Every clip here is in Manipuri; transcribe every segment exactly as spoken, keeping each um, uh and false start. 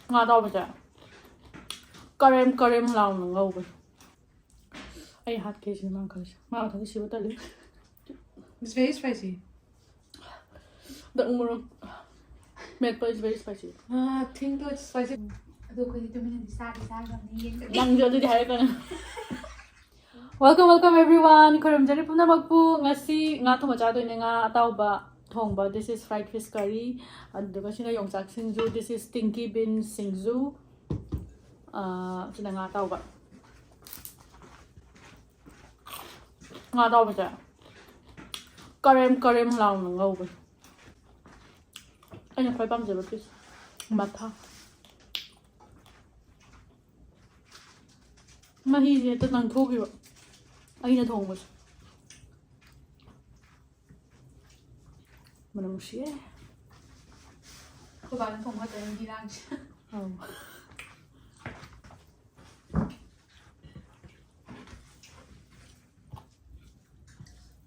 ꯉꯥ ꯑꯇꯥꯎꯕꯁꯦ ꯀꯔꯦꯝ ꯀꯔꯦꯝ ꯂꯥꯎꯅ ꯉꯧꯕꯅꯦ꯫ ꯑꯩ ꯍꯥꯠꯀꯦ ꯁꯤꯅꯦ ꯃꯥꯅ ꯈꯜꯂꯤꯁꯦ꯫ ꯃꯥ ꯃꯊꯟꯇ ꯁꯤꯕ ꯇꯜꯂꯤ꯫ It's very spicy. The ꯎꯃꯣꯔꯣꯛ ꯃꯦꯠꯄ is very spicy. Ah, ꯊꯤꯡꯗꯣ spicy. ꯑꯗꯣ ꯑꯩꯈꯣꯏꯗꯤ ꯇꯨꯃꯤꯟꯅꯗꯤ ꯆꯥꯗꯤ ꯆꯥꯈ꯭ꯔꯕꯅꯤ, ꯌꯦꯟꯒꯗꯤ꯫ ꯅꯪꯁꯨ ꯑꯗꯨꯗꯤ ꯍꯥꯏꯔꯛꯀꯅꯨ꯫ Welcome, welcome everyone. ꯈꯨꯔꯨꯝꯖꯔꯤ ꯄꯨꯝꯅꯃꯛꯄꯨ꯫ ꯉꯁꯤ ꯉꯥ ꯊꯣꯡꯕ ꯆꯥꯗꯣꯏꯅꯦ, ꯉꯥ ꯑꯇꯥꯎꯕ ꯊꯣꯡꯕ꯫ This is fried fish curry. ꯑꯗꯨꯒ ꯁꯤꯅ ꯌꯣꯡꯆꯥꯛ ꯁꯤꯡꯖꯨ꯫ This is stinky bean ꯁꯤꯡꯖꯨ꯫ ꯑꯥ, ꯁꯤꯅ ꯉꯥ ꯑꯇꯥꯎꯕ꯫ ꯉꯥ ꯑꯇꯥꯎꯕꯁꯦ ꯀꯔꯦꯝ ꯀꯔꯦꯝ ꯂꯥꯎꯅ ꯉꯧꯕꯅꯦ꯫ ꯑꯩꯅ ꯈ꯭ꯋꯥꯏ ꯄꯥꯝꯖꯕ piece ꯃꯊꯥ꯫ ꯃꯍꯤꯁꯦ ꯍꯦꯛꯇ ꯅꯪꯊꯣꯛꯈꯤꯕ ꯑꯩꯅ ꯊꯣꯡꯕꯁꯦ꯫ ꯃꯅꯝ ꯅꯨꯡꯁꯤꯌꯦ꯫ ꯑꯩꯈꯣꯏ ꯕꯥꯅ ꯊꯣꯡꯕ ꯈꯛꯇꯅꯤ ꯃꯍꯤ ꯂꯥꯡꯉꯤꯁꯦ꯫ ꯑꯧ꯫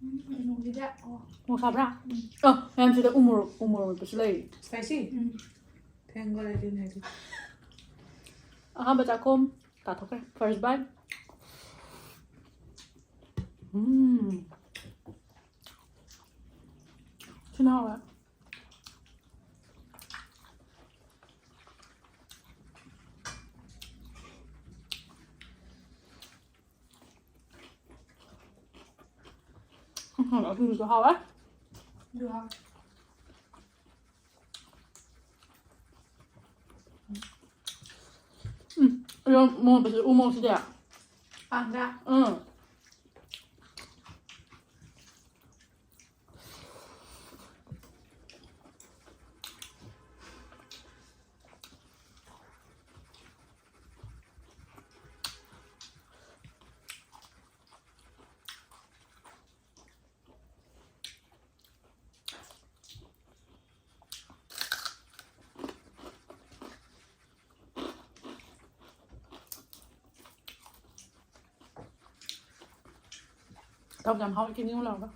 ꯎꯝ, ꯎꯃꯣꯔꯣꯛꯁꯤꯗꯤ, ꯑꯣ꯫ ꯃꯣꯔꯣꯛ ꯁꯥꯕ꯭ꯔꯥ? ꯎꯝ꯫ ꯑ, ꯃꯌꯥꯝꯁꯤꯗ ꯎꯃꯣꯔꯣꯛ, ꯎꯃꯣꯔꯣꯛ ꯃꯦꯠꯄꯁꯨ ꯂꯩꯔꯤ꯫ Spicy? Um. Thank God I didn't have it. ꯑꯍꯥꯟꯕ ꯆꯥꯛꯈꯣꯝ ꯇꯥꯊꯣꯛꯈ꯭ꯔꯦ꯫ First bite꯫ ꯎꯝ꯫ ꯁꯤꯅ ꯍꯥꯎꯋꯦ꯫ ꯎꯝ, ꯑꯁꯤꯁꯨ ꯍꯥꯎꯋꯦ꯫ ꯑꯗꯨ ꯍꯥꯎꯋꯦ꯫ ꯎꯝ, ꯏꯔꯣꯝ ꯃꯣꯔꯣꯛꯁꯤꯗꯤ ꯎꯃꯣꯔꯣꯛꯁꯤꯗꯤ꯫ ꯄꯥꯟꯗ꯭ꯔꯥ? ꯎꯝ꯫ ꯊꯥꯎ ꯌꯥꯝ ꯍꯥꯎꯋꯦ, ꯀꯤꯅꯤ ꯂꯥꯎꯔꯒ꯫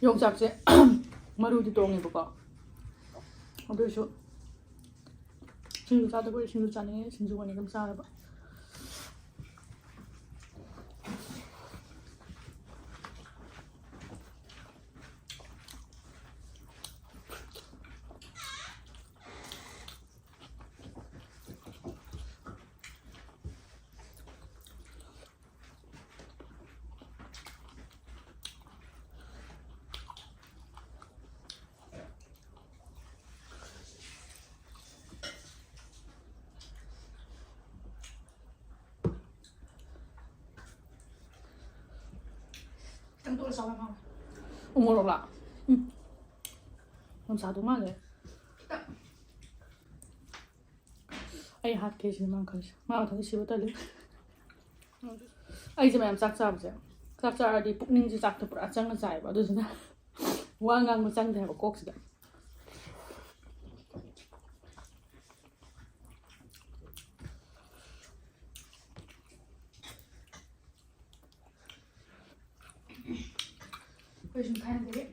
ꯌꯣꯡꯆꯥꯛꯁꯦ ꯃꯔꯨꯗꯤ ꯇꯣꯡꯉꯦꯕꯀꯣ, ꯑꯗꯨ ꯑꯣꯏꯔꯁꯨ ꯁꯤꯡꯖꯨ ꯆꯥꯗꯕ ꯑꯣꯏꯔꯗꯤ ꯁꯤꯡꯖꯨ ꯆꯥꯅꯤꯡꯉꯦ, ꯁꯤꯡꯖꯨ ꯑꯣꯏꯅ ꯑꯗꯨꯝ ꯆꯥꯔꯕ꯫ ꯈꯤꯇꯪ ꯇꯣꯠꯂ ꯆꯥꯎ ꯌꯥꯝ ꯍꯥꯎꯋꯦ꯫ ꯎ ꯃꯣꯔꯣꯛꯂꯣ? ꯎꯝ꯫ ꯌꯥꯝ ꯁꯥꯗꯧ ꯃꯥꯜꯂꯦ꯫ ꯈꯤꯇꯪ꯫ ꯑꯩ ꯍꯥꯠꯀꯦ ꯁꯤꯅꯦ ꯃꯥꯅ ꯈꯜꯂꯤꯁꯦ꯫ ꯃꯥ ꯃꯊꯟꯇ ꯁꯤꯕ ꯇꯜꯂꯤ꯫ ꯑꯩꯁꯦ ꯃꯌꯥꯝ ꯆꯥꯛ ꯆꯥꯕꯁꯦ, ꯆꯥꯛ ꯆꯥꯔꯗꯤ ꯄꯨꯛꯅꯤꯡꯁꯦ ꯆꯥꯛꯇ ꯄꯨꯔꯥ ꯆꯪꯉ ꯆꯥꯏꯌꯦꯕ꯫ ꯑꯗꯨꯗꯨꯅ ꯋꯥ ꯉꯥꯡꯕ ꯆꯪꯗꯦ ꯍꯥꯏꯕ ꯀꯣꯛꯁꯤꯗ꯫ ꯑꯩꯈꯣꯏ ꯁꯨꯝ ꯊꯥꯏꯅꯗꯒꯤ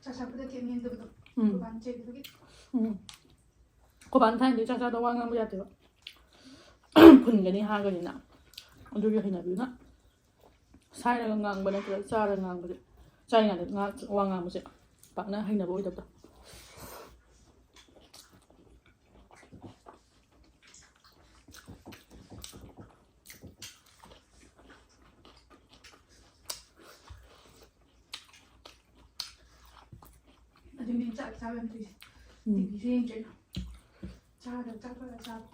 ꯆꯥꯛ ꯆꯥꯕꯗ ꯊꯦꯡ ꯌꯦꯡꯗꯕꯗꯣ꯫ ꯎꯝ꯫ ꯑꯩꯈꯣꯏ ꯕꯥꯅ ꯆꯩꯕꯗꯨꯒꯤ꯫ ꯎꯝ꯫ ꯑꯩꯈꯣꯏ ꯕꯥꯅ ꯊꯥꯏꯅꯗꯒꯤ ꯆꯥꯛ ꯆꯥꯗ ꯋꯥ ꯉꯥꯡꯕ ꯌꯥꯗꯦꯕ꯫ ꯐꯨꯟꯒꯅꯤ ꯍꯥꯏꯔꯒꯅꯤꯅ꯫ ꯑꯗꯨꯒꯤ ꯍꯩꯅꯕꯤꯅ ꯁꯥꯏꯔꯒ ꯉꯥꯡꯕ ꯅꯠꯇ꯭ꯔꯒ ꯆꯥꯔꯒ ꯉꯥꯡꯕꯁꯦ꯫ ꯆꯥꯔꯤꯉꯩꯗ ꯉꯥ-, ꯋꯥ ꯉꯥꯡꯕꯁꯦ ꯄꯥꯛꯅ ꯍꯩꯅꯕ ꯑꯣꯏꯗꯕꯗꯣ꯫ ꯑꯗꯨꯅꯦ ꯆꯥꯛ ꯆꯥꯕ ꯌꯥꯝ ꯊꯨꯏꯁꯦ꯫ ꯎꯝ꯫ ꯇꯤꯚꯤꯁꯨ ꯌꯦꯡꯗ꯭ꯔꯦꯅ꯫ ꯆꯥꯗꯕ ꯆꯥꯛ ꯇꯣꯛꯑꯒ ꯆꯥꯕ꯫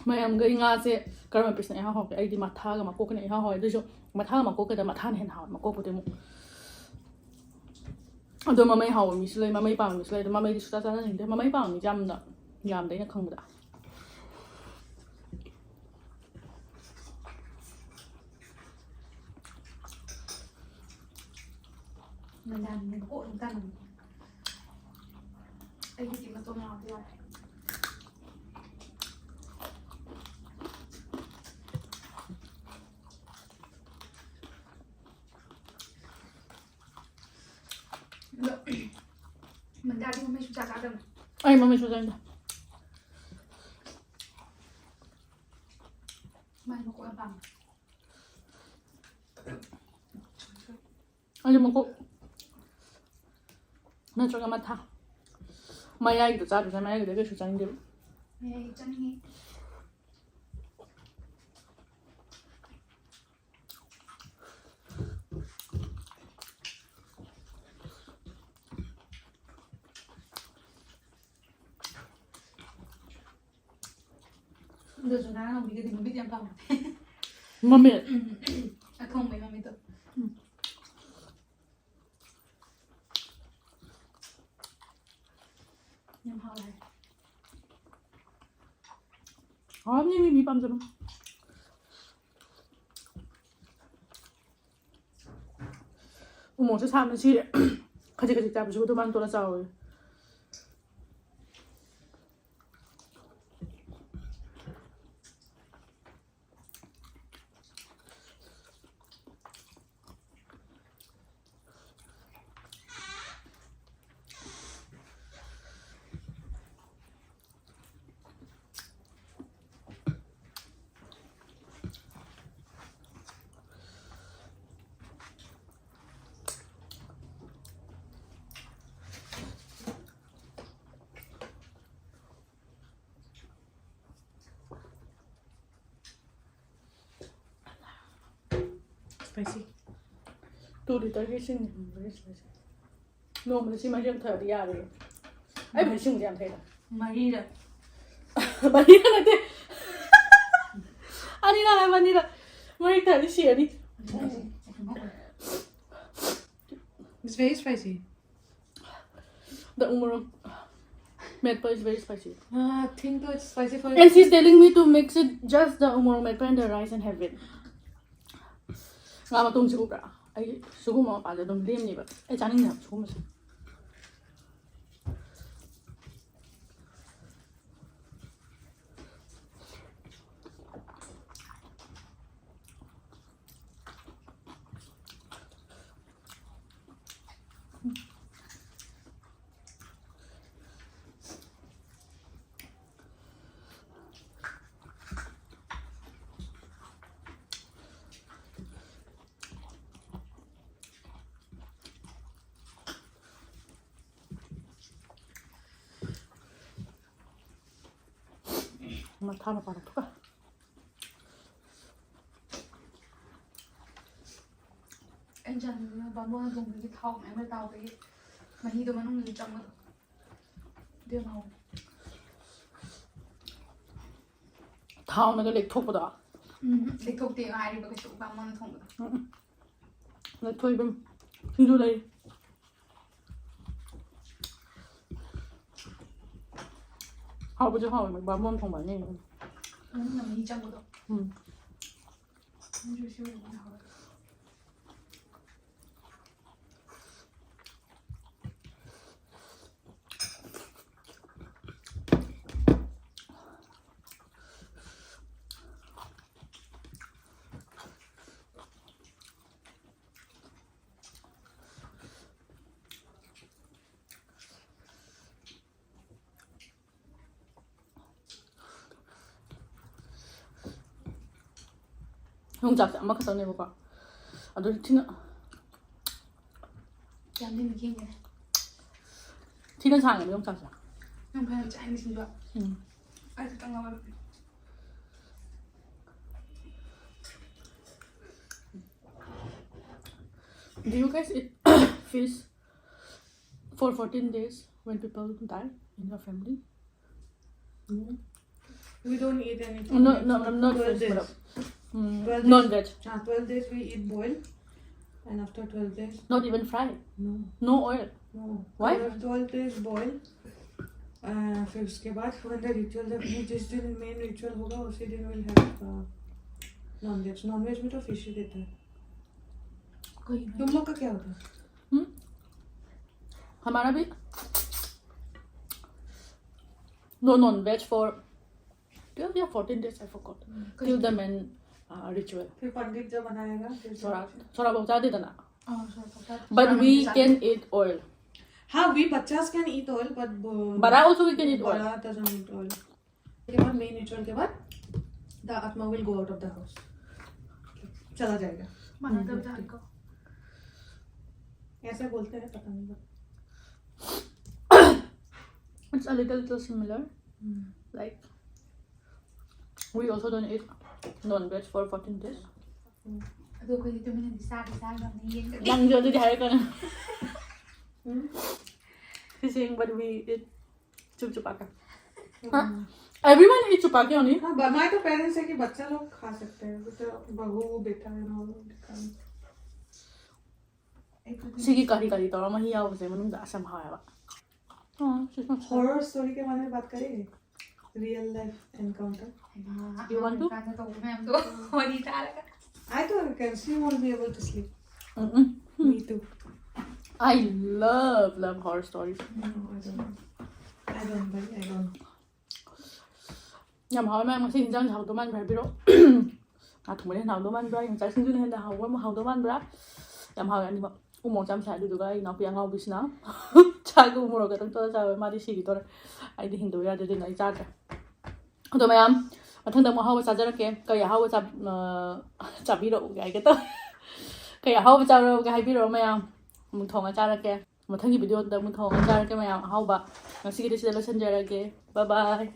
ꯃꯌꯥꯝꯒꯤ ꯉꯥꯁꯦ ꯀꯔꯝꯕ ꯄꯤꯁꯅ ꯏꯍꯥꯎ ꯍꯥꯎꯒꯦ? ꯑꯩꯗꯤ ꯃꯊꯥꯒ ꯃꯀꯣꯛꯀꯅ ꯏꯍꯥꯎ ꯍꯥꯎꯋꯦ꯫ ꯑꯗꯨꯏꯁꯨ ꯃꯊꯥꯒ ꯃꯀꯣꯛꯀꯗ ꯃꯊꯥꯅ ꯍꯦꯟꯅ ꯍꯥꯎꯋꯦ, ꯃꯀꯣꯛꯄꯨꯗꯤ ꯑꯃꯨꯛ꯫ ꯑꯗꯣ ꯃꯃꯩ ꯍꯥꯎꯕ ꯃꯤꯁꯨ ꯂꯩ, ꯃꯃꯩ ꯄꯥꯝꯕ ꯃꯤꯁꯨ ꯂꯩ꯫ ꯑꯗꯣ ꯃꯃꯩꯗꯤ ꯁꯨꯡꯆꯥ ꯆꯥꯅꯅꯤꯡꯗꯦ꯫ ꯃꯃꯩ ꯄꯥꯝꯕ ꯃꯤꯁꯦ ꯌꯥꯝꯅ ꯌꯥꯝꯗꯦ ꯑꯩꯅ ꯈꯪꯕꯗ꯫ ꯅꯨꯡꯗꯥꯡꯗ ꯀꯣꯛ ꯑꯗꯨꯝ ꯇꯥꯟꯅꯕꯅꯦ꯫ ꯑꯩꯒꯤꯗꯤ ꯃꯇꯣꯡ ꯌꯥꯎꯔꯗꯤ ꯌꯥꯔꯦ꯫ ꯃꯟꯗꯥꯗꯤ ꯃꯃꯩ ꯁꯨꯡꯆꯥ ꯆꯥꯗꯕꯅꯦ꯫ ꯑꯩ ꯃꯃꯩ ꯁꯨꯡꯆꯥ ꯆꯥꯗꯦ꯫ ꯃꯥꯏ ꯃꯀꯣꯛ ꯌꯥꯝ ꯄꯥꯝꯃꯦ꯫ ꯑꯩꯁꯨ ꯃꯀꯣꯛ ꯅꯠꯇ꯭ꯔꯒ ꯃꯊꯥ꯫ ꯃꯌꯥꯏꯒꯤꯗꯣ ꯆꯥꯗ꯭ꯔꯁꯨ ꯃꯌꯥꯏꯒꯤꯗꯣ ꯀꯩꯁꯨ ꯆꯥꯅꯤꯡꯗꯦꯕ꯫ ꯃꯌꯥꯏꯒꯤ ꯆꯥꯅꯤꯡꯉꯤ꯫ ꯑꯗꯨꯁꯨ ꯅꯍꯥꯟ ꯅꯣꯡꯃꯒꯤꯗꯤ ꯃꯃꯤꯠ ꯌꯥꯝ ꯐꯕꯅꯦ꯫ ꯃꯃꯤꯠ꯫ ꯎꯝ, ꯎꯝ, ꯎꯝ꯫ ꯑꯊꯣꯡꯕꯩ ꯃꯃꯤꯠꯇꯣ꯫ ꯎꯝ꯫ ꯌꯥꯝ ꯍꯥꯎꯋꯦ ꯍꯥꯏ꯫ ꯍꯥꯎꯔꯝꯅꯤ, ꯃꯤ, ꯃꯤ ꯄꯥꯝꯖꯕ꯫ ꯎꯃꯣꯔꯣꯛꯁꯦ ꯁꯥꯕꯅ ꯁꯤꯔꯦ꯫ ꯈꯖꯤꯛ ꯈꯖꯤꯛ ꯆꯥꯕꯁꯤꯕꯨ ꯑꯗꯨꯃꯥꯏꯅ ꯇꯣꯠꯂ ꯆꯥꯎꯋꯦ꯫ Spicy. Two literꯒꯤ ꯏꯁꯤꯡꯅꯤ, very spicy꯫ ꯅꯣꯡꯃꯗ ꯁꯤ ꯃꯔꯤ ꯑꯃ ꯊꯛꯑꯗꯤ ꯌꯥꯔꯦ꯫ ꯑꯩꯕꯨꯗꯤ ꯏꯁꯤꯡꯁꯦ ꯌꯥꯝ ꯊꯛꯏꯗ꯫ ꯃꯔꯤꯔꯛ꯫ ꯃꯔꯤꯔꯛ ꯅꯠꯇꯦ꯫ ꯑꯅꯤꯔꯛ ꯍꯥꯏꯕ, ꯑꯅꯤꯔꯛ꯫ ꯃꯔꯤ ꯊꯛꯑꯗꯤ ꯁꯤꯔꯅꯤ꯫ It's very spicy. The umorok metpa is very spicy. Ah, think though it's spicy for And she's telling me to mix it just the umorok metpa and the rice and have it. ꯉꯥ ꯃꯇꯨꯝꯁꯤ ꯎꯕ꯭ꯔꯥ? ꯑꯩ ꯁꯤꯒꯨꯝꯕ ꯃꯄꯥꯟꯁꯦ ꯑꯗꯨꯝ ꯂꯦꯝꯅꯦꯕ꯫ ꯑꯩ ꯆꯥꯅꯤꯡꯗꯦ ꯍꯥꯏꯕ ꯁꯤꯒꯨꯝꯕꯁꯦ꯫ ꯃꯊꯥ ꯃꯄꯥꯟ ꯊꯣꯛꯀ꯫ ꯑꯩꯅ ꯆꯥꯅꯤꯡꯕꯅ ꯕꯥꯃꯣꯟꯅ ꯊꯣꯡꯕꯒꯤ ꯊꯥꯎ ꯃꯌꯥꯝ ꯇꯥꯎꯕꯒꯤ ꯃꯍꯤꯗꯣ ꯃꯅꯨꯡꯗ ꯆꯪꯕꯗꯣ꯫ ꯑꯗꯨ ꯌꯥꯝ ꯍꯥꯎꯋꯦ꯫ ꯊꯥꯎꯅꯒ ꯂꯦꯛꯊꯣꯛꯄꯗꯣ꯫ ꯎꯝ, ꯂꯦꯛꯊꯣꯛꯇꯦ ꯍꯥꯏꯔꯤꯕ ꯀꯩꯁꯨ ꯕꯥꯃꯣꯟꯅ ꯊꯣꯡꯕꯗꯣ꯫ ꯎꯝ, ꯎꯝ꯫ ꯂꯦꯛꯊꯣꯛꯏ ꯏꯕꯦꯝ꯫ ꯁꯤꯁꯨ ꯂꯩ꯫ ꯍꯥꯎꯕꯁꯨ ꯍꯥꯎꯋꯦ ꯕꯥꯃꯣꯟ ꯊꯣꯡꯕ ꯑꯅꯤꯅꯤ꯫ ꯃꯅꯨꯡꯗ ꯃꯍꯤ ꯆꯪꯕꯗꯣ꯫ ꯎꯝ꯫ ꯑꯗꯨꯁꯨ ꯌꯥꯝ ꯍꯥꯎꯋꯦ꯫ ꯌꯣꯡꯆꯥꯛꯁꯦ ꯑꯃꯈꯛꯇꯪꯅꯦꯕꯀꯣ꯫ ꯑꯗꯨ ꯊꯤꯅ ꯌꯥꯝ ꯊꯤꯅ ꯈꯦꯡꯉꯦ꯫ ꯊꯤꯅ ꯁꯥꯡꯉꯦꯕ ꯌꯣꯡꯆꯥꯛꯁꯦ꯫ ꯅꯪ ꯐꯅꯌꯥꯝ ꯆꯥꯏꯅꯦ ꯁꯤꯡꯖꯨ꯫ ꯎꯝ꯫ ꯑꯩ ꯈꯤꯇꯪ ꯂꯧꯔꯒꯦ꯫ Do you guys eat fish for fourteen days when people die in your family? We don't eat anything. No, no, no, not twelve fish, days. Madam. Mm, twelve days. Non-veg. Ah, twelve days we eat boil. And after twelve days? Not even fry? No. No oil? No. Why? Twelve, twelve days boil. Uh, फिर उसके बाद when the ritual, the जिस दिन मेन रिचुअल होगा उसी दिन we'll have नॉनवेज। नॉनवेज में तो फिश ही देता है। कोई नहीं। तुम लोग का क्या होता है? हमारा भी no non-veg for twelve या fourteen days, I forgot. Till the main uh, ritual. फिर पंडित जब बनाएगा फिर थोड़ा थोड़ा बहुत ज्यादा देना। But we can eat oil. हाँ, we बच्चास can eat oil, but ब- बड़ा also we can eat oil. बड़ा doesn't eat oil. के बाद मेन रिचुअल के बाद the आत्मा will go out of the house. चला जाएगा। मानव देवता को। ऐसे बोलते हैं, पता नहीं। It's a little little similar. Like We also don't eat non-veg for fourteen days. ꯑꯗꯣ ꯑꯩꯈꯣꯏꯗꯤ ꯇꯨꯃꯤꯟꯅꯗꯤ ꯆꯥꯗꯤ ꯆꯥꯈ꯭ꯔꯕꯅꯤ, ꯌꯦꯡꯗꯕꯤ. ꯅꯪꯁꯨ ꯑꯗꯨꯗꯤ ꯍꯥꯏꯔꯛꯀꯅꯨ. She's saying, but we eat chup chupaka. Huh? Everyone eat chupaka only. हाँ, हमारे तो पेरेंट्स है कि बच्चा लोग खा सकते हैं, तो बहू बेटा है ना, वो भी खा सकते ꯁꯤꯒꯤ ꯀꯔꯤ ꯀꯔꯤ ꯇꯧꯔ ꯃꯍꯤ ꯌꯥꯎꯕꯁꯦ ꯃꯅꯨꯡꯗ ꯑꯁ ꯌꯥꯝ ꯍꯥꯎꯋꯦꯕ. Oh, she's not sure. Horror story के बारे में बात करेंगे, real life encounter. You want to? ꯀꯥꯟꯗ ꯇꯧꯕ ꯃꯌꯥꯝꯗꯣ ꯋꯥꯔꯤ ꯇꯥꯔꯒ. I thought can she won't be able to sleep. Mm-mm. Me too. I love love horror stories. No, I don't. I don't, but I don't. ꯌꯥꯝ ꯍꯥꯎꯋꯦ ꯃꯌꯥꯝ. ꯉꯁꯤ ꯏꯟꯖꯥꯡꯁꯦ ꯍꯥꯎꯗꯧ ꯃꯥꯟꯕ꯭ꯔꯥ ꯍꯥꯏꯕꯤꯔꯛꯑꯣ. ꯉꯥ ꯊꯣꯡꯕꯅ ꯍꯦꯟꯅ ꯍꯥꯎꯗꯧ ꯃꯥꯟꯕ꯭ꯔꯥ? ꯌꯣꯡꯆꯥꯛ ꯁꯤꯡꯖꯨꯅ ꯍꯦꯟꯅ ꯍꯥꯎꯕ ꯑꯃ ꯍꯥꯎꯗꯧ ꯃꯥꯟꯕ꯭ꯔꯥ? ꯌꯥꯝ ꯍꯥꯎꯋꯦ ꯑꯅꯤꯃꯛ. ꯎ ꯃꯣꯔꯣꯛ ꯆꯥꯝ ꯁꯥꯏ, ꯑꯗꯨꯗꯨꯒ ꯑꯩ ꯏꯅꯥꯎꯄꯤ ꯑꯉꯥꯎꯕꯤꯁꯤꯅ ꯆꯥꯛꯀ ꯎ ꯃꯣꯔꯣꯛ ꯈꯛꯇꯪ ꯇꯣꯠꯂ ꯆꯥꯕ. ꯃꯥꯗꯤ ꯁꯤꯈꯤ ꯇꯧꯔꯦ. ꯑꯩꯗꯤ ꯍꯤꯡꯗꯕ ꯌꯥꯗꯦ, ꯑꯗꯨꯅ ꯑꯩ ꯆꯥꯗ꯭ꯔꯦ. ꯑꯗꯣ ꯃꯌꯥꯝ, ꯃꯊꯪꯗ ꯑꯃꯨꯛ ꯑꯍꯥꯎꯕ ꯆꯥꯖꯔꯛꯀꯦ. ꯀꯔꯤ ꯑꯍꯥꯎꯕ ꯆꯥ-, ꯑ, ꯆꯥꯕꯤꯔꯛꯎꯒꯦ ꯍꯥꯏꯒꯦ ꯇꯧꯋꯦ. ꯀꯔꯤ ꯑꯍꯥꯎꯕ ꯆꯥꯔꯛꯎꯒꯦ ꯍꯥꯏꯕꯤꯔꯛꯑꯣ ꯃꯌꯥꯝ. ꯑꯃꯨꯛ ꯊꯣꯡꯉ ꯆꯥꯔꯛꯀꯦ. ꯃꯊꯪꯒꯤ ꯚꯤꯗꯤꯑꯣꯗ ꯑꯃꯨꯛ ꯊꯣꯡꯉ ꯆꯥꯔꯛꯀꯦ ꯃꯌꯥꯝ ꯑꯍꯥꯎꯕ. ꯉꯁꯤꯒꯤꯗꯤ ꯁꯤꯗ ꯂꯣꯏꯁꯤꯟꯖꯔꯒꯦ. Bye bye.